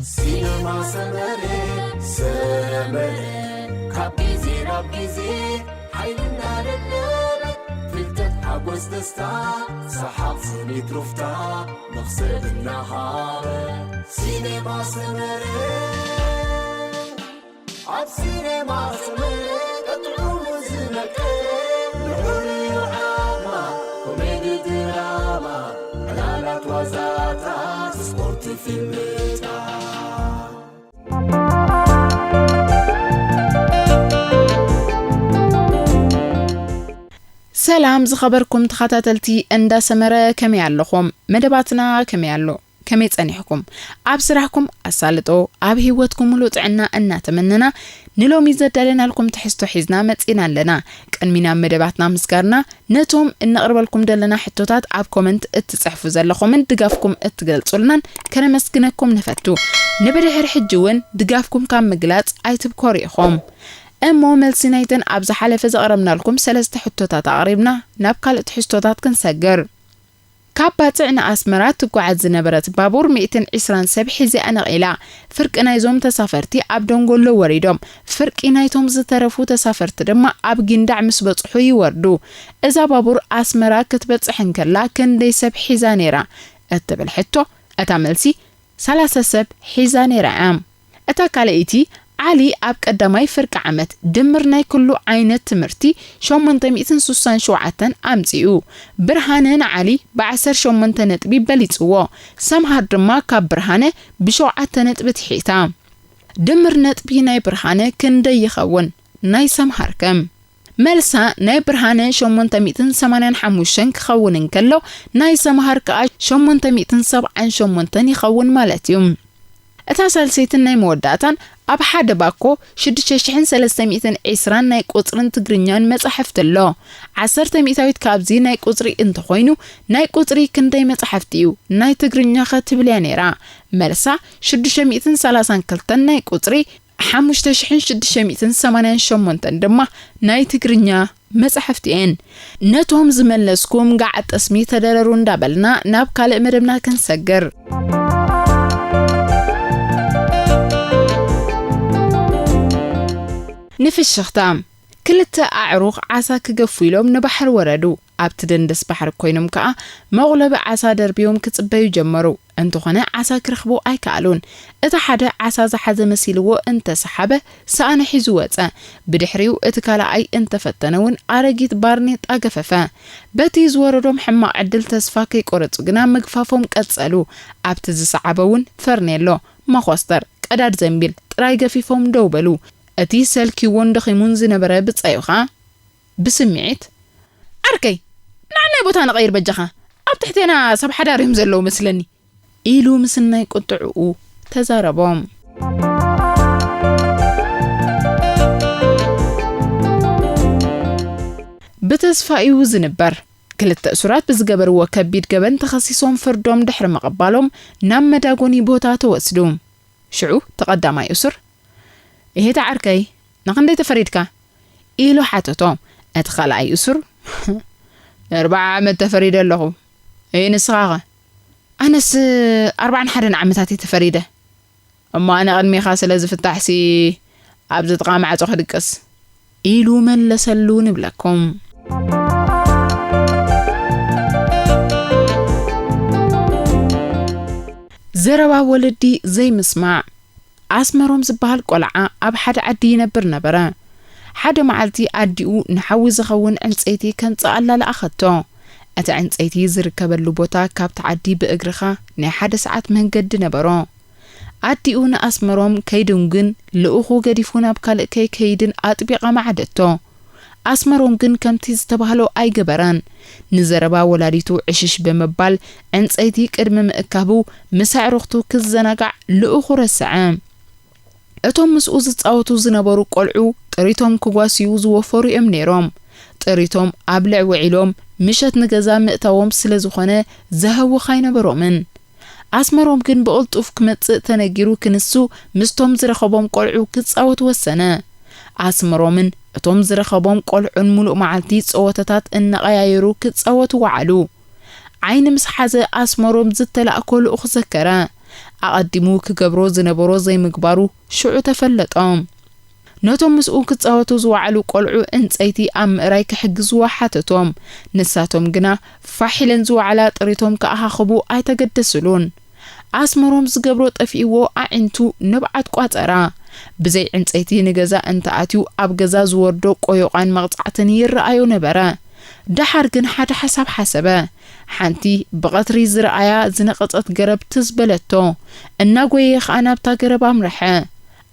ሲነማ ሰመረ፣ ሰመረ፣ ካብ ግዜ ናብ ግዜ ሓይሊ እናደለበ፣ ፍልጠት፣ ሓጎስ፣ ደስታ፣ ሰሓቕ፣ ስኒት፣ ሩፍታ፣ መኽሰብ እናሃበ። ሲነማ ሰመረ፣ ኣብ ሲነማ ሰመረ፣ ቀጥዑ ዝነቀ፣ ልዑል ዓማ፣ ኮሜዲ፣ ድራማ፣ ዕላላት፣ ዋዛታት፣ ስፖርት፣ ፊልምታት። ሰላም ዝኸበርኩም ተኸታተልቲ እንዳ ሰመረ፣ ከመይ ኣለኹም? መደባትና ከመይ ኣሎ? ከመይ ጸኒሕኩም? ኣብ ስራሕኩም ኣሳልጦ፣ ኣብ ህይወትኩም ሙሉእ ጥዕና እናተመነና፣ ንሎሚ ዘዳለናልኩም ትሕዝቶ ሒዝና መጺና ኣለና። ቅድሚ ናብ መደባትና ምስጋርና፣ ነቶም እነቕርበልኩም ዘለና ሕቶታት ኣብ ኮመንት እትጽሕፉ ዘለኹምን ድጋፍኩም እትገልጹልናን ከነመስግነኩም ንፈቱ። ንብድሕሪ ሕጂ እውን ድጋፍኩም ካብ ምግላጽ ኣይትብኮሩ ኢኹም። እሞ መልሲ ናይተን ኣብ ዝሓለፈ ዘቕረብናልኩም ሰለስተ ሕቶታት ኣቕሪብና ናብ ካልእ ትሕዝቶታት ክንሰግር። ካብ ባጽዕ ንኣስመራ ትጓዓዝ ዝነበረት ባቡር ሚእትን ዕስራን ሰብ ሒዛ ነቒላ። ፍርቂ ናይዞም ተሳፈርቲ ኣብ ደንጎሎ ወሪዶም፣ ፍርቂ ናይቶም ዝተረፉ ተሳፈርቲ ድማ ኣብ ጊንዳዕ ምስ በጽሑ ይወርዱ። እዛ ባቡር ኣስመራ ክትበጽሕ እንከላ ክንደይ ሰብ ሒዛ ነይራ? እትብል ሕቶ፣ እታ መልሲ ሰላሳ ሰብ ሒዛ ነይራ እያ። እታ ካልኣይቲ፣ ዓሊ ኣብ ቀዳማይ ፍርቂ ዓመት ድምር ናይ ኩሉ ዓይነት ትምህርቲ ሸሞንተ ሚእትን ስሳን ሸውዓተን ኣምጺኡ። ብርሃነ ንዓሊ ብዓሰርተ ሸሞንተ ነጥቢ በሊጽዎ። ሰምሃር ድማ ካብ ብርሃነ ብሸውዓተ ነጥቢ ትሒታ። ድምር ነጥቢ ናይ ብርሃነ ክንደይ ይኸውን? ናይ ሰምሃር ከ? መልሳ ናይ ብርሃነ ሸሞንተ ሚእትን ሰማንያን ሓሙሽተን ክኸውን እንከሎ፣ ናይ ሰምሃር ከኣ ሸሞንተ ሚእትን ሰብዓን ሸሞንተን ይኸውን ማለት እዩ። እታ ሳልሰይትን ናይ መወዳእታን፣ ኣብ ሓደ ባኮ ሽዱሽተ ሽሕን ሰለስተ ሚእትን ዕስራን ናይ ቁጽርን ትግርኛን መጻሕፍቲ ኣሎ። ዓሰርተ ሚእታዊት ካብዚ ናይ ቁጽሪ እንተኾይኑ፣ ናይ ቁጽሪ ክንደይ መጻሕፍቲ እዩ? ናይ ትግርኛ ከ ትብል እያ ነይራ። መልሳ ሽዱሽተ ሚእትን ሰላሳን ክልተን ናይ ቁጽሪ፣ ሓሙሽተ ሽሕን ሽዱሽተ ሚእትን ሰማንያን ሸሞንተን ድማ ናይ ትግርኛ መጻሕፍቲ እየን። ነቶም ዝመለስኩም ጋዕ ጠስሚ ተደረሩ እንዳበልና ናብ ካልእ መደብና ክንሰግር። ንፍሽኽታ፣ ክልተ ኣዕሩኽ ዓሳ ክገፉ ኢሎም ንባሕሪ ወረዱ። ኣብቲ ደንደስ ባሕሪ ኮይኖም ከኣ መቑለቢ ዓሳ ደርብዮም ክጽበዩ ጀመሩ። እንተኾነ ዓሳ ክረኽቡ ኣይከኣሉን። እቲ ሓደ ዓሳ ዝሓዘ መሲልዎ እንተሰሓበ፣ ሳእኒ ሒዙ ወጸ። ብድሕሪኡ እቲ ካልኣይ እንተፈተነ እውን ኣረጊት ባርኔጣ ገፈፈ። በቲ ዝወረዶም ሕማቕ ዕድል ተስፋ ከይቆረጹ ግና ምግፋፎም ቀጸሉ። ኣብቲ ዝሰዓበ እውን ፈርኔሎ፣ መኾስተር፣ ቀዳድ ዘንቢል ጥራይ ገፊፎም ደው በሉ። እቲ ሰልክዩዎን ደኺሙን ዝነበረ ብጻዩ ኸኣ ብስምዒት፣ ዓርከይ፣ ንዓናይ ቦታ ንቐይር በጃኻ፣ ኣብ ትሕቴና ሰብ ሓዳር እዮም ዘለዉ መስለኒ፣ ኢሉ ምስናይ ቁጥዕኡ ተዛረቦም። ብተስፋ እዩ ዝንበር። ክልተ እሱራት ብዝገበርዎ ከቢድ ገበን ተኸሲሶም ፍርዶም ድሕሪ ምቕባሎም ናብ መዳጎኒ ቦታ ተወስዱ። ሽዑ እቲ ቀዳማይ እሱር፣ "እሄታ ዓርከይ፣ ንኽንደይ ተፈሪድካ?" ኢሉ ሓተቶ። እቲ ካልኣይ እሱር፣ "ንኣርብዓ ዓመት ተፈሪደ ኣለኹ። እይ ንስኻኸ?" "ኣነስ ኣርባዓን ሓደን ዓመታት እየ ተፈሪደ። እሞ ኣነ ቅድሜኻ ስለ ዝፍታሕሲ ኣብዚ ጥቓ ማዕጾ ክድቅስ?" ኢሉ መለሰሉ ንብለኩም። ዘረባ ወለዲ ዘይምስማዕ። ኣስመሮም ዝበሃል ቆልዓ ኣብ ሓደ ዓዲ ይነብር ነበረ። ሓደ መዓልቲ ኣዲኡ ንሓዊ ዝኸውን ዕንጸይቲ ከምጽኣላ ለኣኸቶ። እቲ ዕንጸይቲ ዝርከበሉ ቦታ ካብቲ ዓዲ ብእግርኻ ናይ ሓደ ሰዓት መንገዲ ነበሮ። ኣዲኡ ንኣስመሮም ከይድንጉን ልኡኹ ገዲፉ ናብ ካልእ ከይከይድን ኣጥቢቓ መዓደቶ። ኣስመሮም ግን ከምቲ ዝተባህሎ ኣይገበረን። ንዘረባ ወላዲቱ ዕሽሽ ብምባል ዕንጸይቲ ቅድሚ ምእካቡ ምስ ኣዕሩኽቱ ክዘናጋዕ ልኡኹ ረስዐ። እቶም ምስኡ ዝጻወቱ ዝነበሩ ቆልዑ ጥሪቶም ክጓስዩ ዝወፈሩ እዮም ነይሮም። ጥሪቶም ኣብልዕ ውዒሎም ምሸት ንገዛ ምእታዎም ስለ ዝኾነ ዘህውኽ ኣይነበሮምን። ኣስመሮም ግን ብቕልጡፍ ክመጽእ ተነጊሩ ክንሱ ምስቶም ዝረኸቦም ቆልዑ ክጻወት ወሰነ። ኣስመሮምን እቶም ዝረኸቦም ቆልዑን ሙሉእ መዓልቲ ጸወታታት እናቐያየሩ ክጻወቱ ወዓሉ። ዓይኒ ምስ ሓዘ ኣስመሮም ዝተላእኮ ልኡኽ ዘከረ። ኣቐዲሙ ክገብሮ ዝነበሮ ዘይምግባሩ ሽዑ ተፈለጦ። ነቶም ምስኡ ክጻወቱ ዝወዓሉ ቆልዑ ዕንጸይቲ ኣብ ምእራይ ክሕግዝዎ ሓተቶም። ንሳቶም ግና ፋሕ ኢለን ዝወዓላ ጥሪቶም ክኣኻኽቡ ኣይተገደስሉን። ኣስመሮም ዝገብሮ ጠፊእዎ ኣዒንቱ ንብዓት ቋጸራ። ብዘይ ዕንጸይቲ ንገዛ እንተኣትዩ ኣብ ገዛ ዝወርዶ ቆዮቓን መቕጻዕትን ይረኣዮ ነበረ። ደሓር ግን ሓደ ሓሳብ ሓሰበ። ሓንቲ ብቐትሪ ዝረኣያ ዝነቐጸት ገረብ ትዝ በለቶ። እናጎየየ ኸኣ ናብታ ገረብ ኣምረሐ።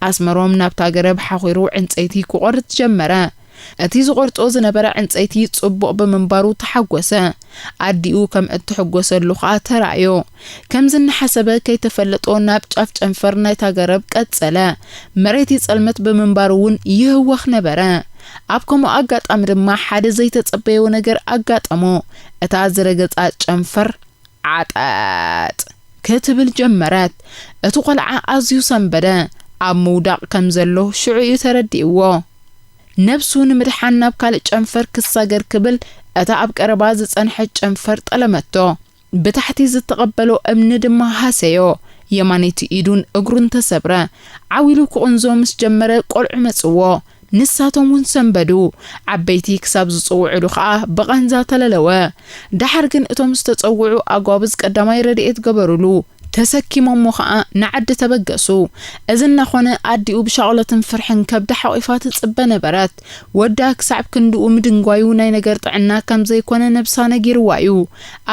ኣስመሮም ናብታ ገረብ ሓኺሩ ዕንጸይቲ ክቖርጽ ጀመረ። እቲ ዝቖርጾ ዝነበረ ዕንጸይቲ ጽቡቕ ብምንባሩ ተሓጎሰ። ኣዲኡ ከም እትሕጎሰሉ ኸኣ ተራእዮ። ከምዚ እናሓሰበ ከይተፈለጦ ናብ ጫፍ ጨንፈር ናይታ ገረብ ቀጸለ። መሬት ይጸልመት ብምንባሩ እውን ይህወኽ ነበረ። ኣብ ከምኡ ኣጋጣሚ ድማ ሓደ ዘይተጸበዮ ነገር ኣጋጠሞ። እታ ዝረገጻ ጨንፈር ዓጠጥ ክትብል ጀመረት። እቲ ቆልዓ ኣዝዩ ሰንበደ። ኣብ ምውዳቕ ከም ዘሎ ሽዑ እዩ ተረዲእዎ። ነብሱ ንምድሓን ናብ ካልእ ጨንፈር ክሳገር ክብል እታ ኣብ ቀረባ ዝጸንሐት ጨንፈር ጠለመቶ። ብታሕቲ ዝተቐበሎ እምኒ ድማ ሃሰዮ። የማነይቲ ኢዱን እግሩን ተሰብረ። ዓው ኢሉ ክቕንዞ ምስ ጀመረ ቆልዑ መጽዎ። ንሳቶም እውን ሰንበዱ። ዓበይቲ ክሳብ ዝጽውዕሉ ኸኣ ብቓንዛ ተለለወ። ደሓር ግን እቶም ዝተጸውዑ ኣጓብዝ ቀዳማይ ረድኤት ገበሩሉ። ተሰኪሞሞ ኸኣ ንዓዲ ተበገሱ። እዚ እናኾነ ኣዲኡ ብሻቕሎትን ፍርሕን ከብዳ ሓቒፋ ትጽበ ነበረት። ወዳ ክሳዕ ክንድኡ ምድንጓዩ ናይ ነገር ጥዕና ከም ዘይኮነ ነብሳ ነጊርዋ እዩ።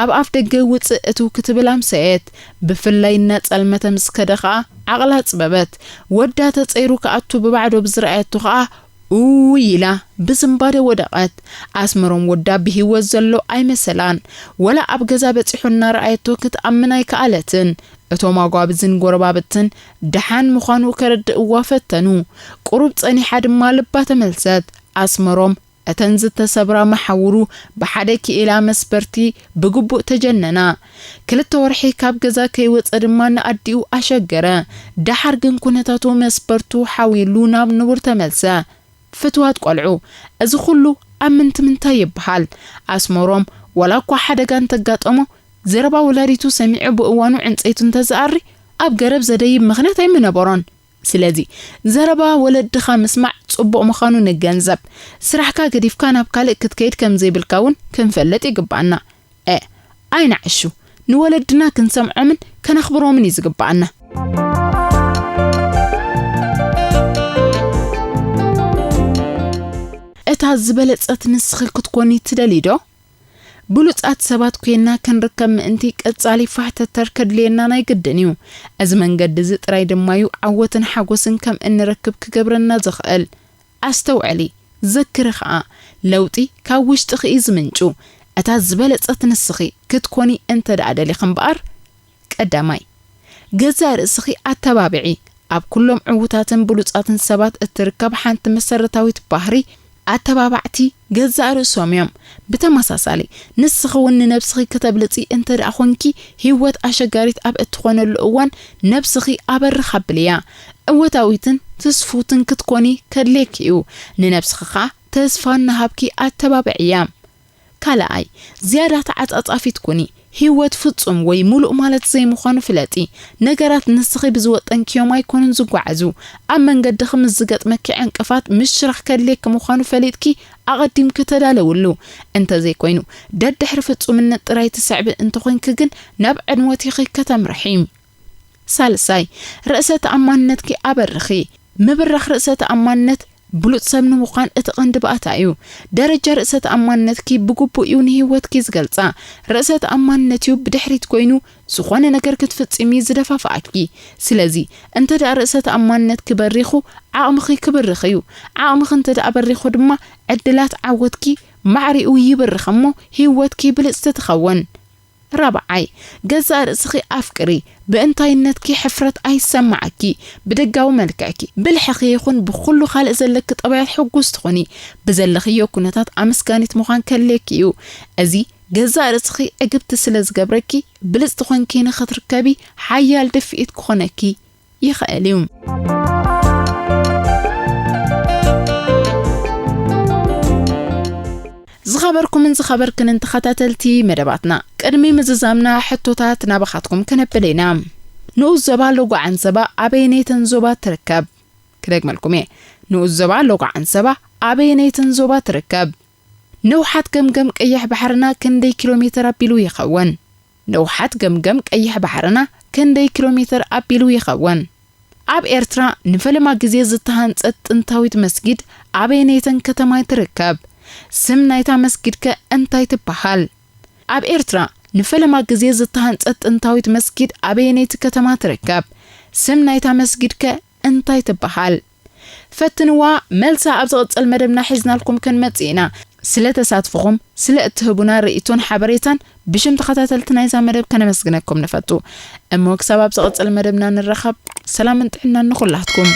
ኣብ ኣፍ ደገ ውጽእ እትው ክትብል ኣምሰየት። ብፍላይ እናጸልመተ ምስ ከደ ኸኣ ዓቕላ ኣጽበበት። ወዳ ተጸይሩ ክኣቱ ብባዕዶ ብዝረኣየቶ ኸኣ ኡይ ኢላ ብዝምባደ ወደቐት። ኣስመሮም ወዳ ብህይወት ዘሎ ኣይመሰላን። ወላ ኣብ ገዛ በጺሑ እናረኣየቶ ክትኣምን ኣይከኣለትን። እቶም ኣጓብዝን ጎረባብትን ደሓን ምዃኑ ከረድእዋ ፈተኑ። ቁሩብ ጸኒሓ ድማ ልባ ተመልሰት። ኣስመሮም እተን ዝተሰብራ መሓውሩ ብሓደ ክኢላ መስበርቲ ብግቡእ ተጀነና። ክልተ ወርሒ ካብ ገዛ ከይወጸ ድማ ንኣዲኡ ኣሸገረ። ደሓር ግን ኩነታቱ መስበርቱ ሓውዩሉ ናብ ንቡር ተመልሰ። ፍትዋት ቆልዑ፣ እዚ ኩሉ ኣብ ምንቲ ምንታይ ይበሃል? ኣስመሮም፣ ወላ እኳ ሓደጋ እንተጋጠሞ፣ ዘረባ ወላዲቱ ሰሚዑ ብእዋኑ ዕንጸይቱ እንተዝኣሪ፣ ኣብ ገረብ ዘደይብ ምኽንያት ኣይምነበሮን። ስለዚ፣ ዘረባ ወለድኻ ምስማዕ ጽቡቕ ምዃኑ ንገንዘብ። ስራሕካ ገዲፍካ ናብ ካልእ ክትከይድ ከም ዘይብልካ እውን ክንፈልጥ ይግብኣና። እ፣ ኣይንዓሹ። ንወለድና ክንሰምዖምን ከነኽብሮምን እዩ ዝግብኣና። እታ ዝበለጸት ንስኺ ክትኮኒ ትደልዪ ዶ? ብሉጻት ሰባት ኮይና ክንርከብ ምእንቲ ቀጻሊ ፋሕተተር ከድልየና ናይ ግድን እዩ። እዚ መንገዲ እዚ ጥራይ ድማ እዩ ዓወትን ሓጎስን ከም እንረክብ ክገብረና ዝኽእል። ኣስተውዕሊ፣ ዘክሪ ኸኣ፣ ለውጢ ካብ ውሽጥኺ እዩ ዝምንጩ። እታ ዝበለጸት ንስኺ ክትኮኒ እንተ ደኣ ደሊኺ እምበኣር፣ ቀዳማይ፣ ገዛእ ርእስኺ ኣተባብዒ። ኣብ ኩሎም ዕዉታትን ብሉጻትን ሰባት እትርከብ ሓንቲ መሰረታዊት ባህሪ፣ ኣተባባዕቲ ገዛእ ርእሶም እዮም። ብተመሳሳሊ፣ ንስኺ እውን ንነብስኺ ከተብልጺ እንተ ደኣ ኾንኪ፣ ህይወት ኣሸጋሪት ኣብ እትኾነሉ እዋን፣ ነብስኺ ኣበርኽ ኣብልያ። እወታዊትን ትስፉውትን ክትኮኒ ከድልየኪ እዩ። ንነብስኺ ኸኣ ተስፋ እናሃብኪ ኣተባብዕያ። ካልኣይ፣ ዝያዳ ተዓጻጻፊት ኩኒ። ህይወት ፍጹም ወይ ምሉእ ማለት ዘይምዃኑ ፍለጢ። ነገራት ንስኺ ብዝወጠንክዮም ኣይኮኑን ዝጓዓዙ። ኣብ መንገድኺ ምስ ዝገጥመኪ ዕንቅፋት ምሽራኽ ከድልየኪ ምዃኑ ፈሊጥኪ ኣቐዲምኪ ተዳለውሉ። እንተዘይኮይኑ፣ ደድሕሪ ፍጹምነት ጥራይ ትስዕቢ እንተኾይንኪ ግን ናብ ዕንወት ኢኺ ከተምርሒ። ሳልሳይ፣ ርእሰ ተኣማንነትኪ ኣበርኺ። ምብራኽ ርእሰ ተኣማንነት ብሉጽ ሰብ ንምዃን እቲ ቀንዲ ባእታ እዩ። ደረጃ ርእሰ ተኣማንነትኪ ብግቡእ እዩ ንህይወትኪ ዝገልጻ። ርእሰ ተኣማንነት እዩ ብድሕሪት ኮይኑ ዝኾነ ነገር ክትፍጽሚ ዝደፋፍኣኪ። ስለዚ፣ እንተ ደኣ ርእሰ ተኣማንነትኪ በሪኹ፣ ዓቕምኺ ክብርኽ እዩ። ዓቕምኺ እንተ ደኣ በሪኹ ድማ፣ ዕድላት ዓወትኪ ማዕሪኡ ይብርኽ እሞ፣ ህይወትኪ ብልጽቲ ትኸውን። ራብዓይ፣ ገዛእ ርእስኺ ኣፍቅሪ። ብእንታይነትኪ ሕፍረት ኣይሰማዓኪ። ብደጋዊ መልክዕኪ፣ ብልሕኺ ይኹን ብኹሉ ካልእ ዘለኪ ጠባያት ሕጉስ ትኾኒ። ብዘለኽዮ ኩነታት ኣመስጋኒት ምዃን ከድልየኪ እዩ። እዚ ገዛእ ርእስኺ ዕግብቲ ስለ ዝገብረኪ፣ ብልጽቲ ኾንኪ ንኽትርከቢ ሓያል ድፍኢት ክኾነኪ ይኽእል እዩ። ዝኸበርኩምን ዝኸበርክንን ተኸታተልቲ መደባትና፣ ቅድሚ ምዝዛምና ሕቶታት ናባኻትኩም ከነብል ኢና። ንኡስ ዞባ ሎጎ ዓንሰባ ኣበየነይተን ዞባ ትርከብ? ክደግመልኩም እየ። ንኡስ ዞባ ሎጎ ዓንሰባ ኣበየነይተን ዞባ ትርከብ? ነውሓት ገምገም ቀይሕ ባሕርና ክንደይ ኪሎ ሜተር ኣቢሉ ይኸውን? ነውሓት ገምገም ቀይሕ ባሕርና ክንደይ ኪሎ ሜተር ኣቢሉ ይኸውን? ኣብ ኤርትራ ንፈለማ ግዜ ዝተሃንጸት ጥንታዊት መስጊድ ኣበየነይተን ከተማ ትርከብ? ስም ናይታ መስጊድ ከ እንታይ ትበሃል? ኣብ ኤርትራ ንፈለማ ግዜ ዝተሃንጸት ጥንታዊት መስጊድ ኣበየነይቲ ከተማ ትርከብ? ስም ናይታ መስጊድ ከ እንታይ ትበሃል? ፈትንዋ፣ መልሳ ኣብ ዝቕጽል መደብና ሒዝናልኩም ክንመጽእ ኢና። ስለ ተሳትፎኹም፣ ስለ እትህቡና ርእይቶን ሓበሬታን ብሽም ተኸታተልቲ ናይዛ መደብ ከነመስግነኩም ንፈቱ። እሞ ክሳብ ኣብ ዝቕጽል መደብና ንራኸብ፣ ሰላምን ጥዕናን ንኹላትኩም።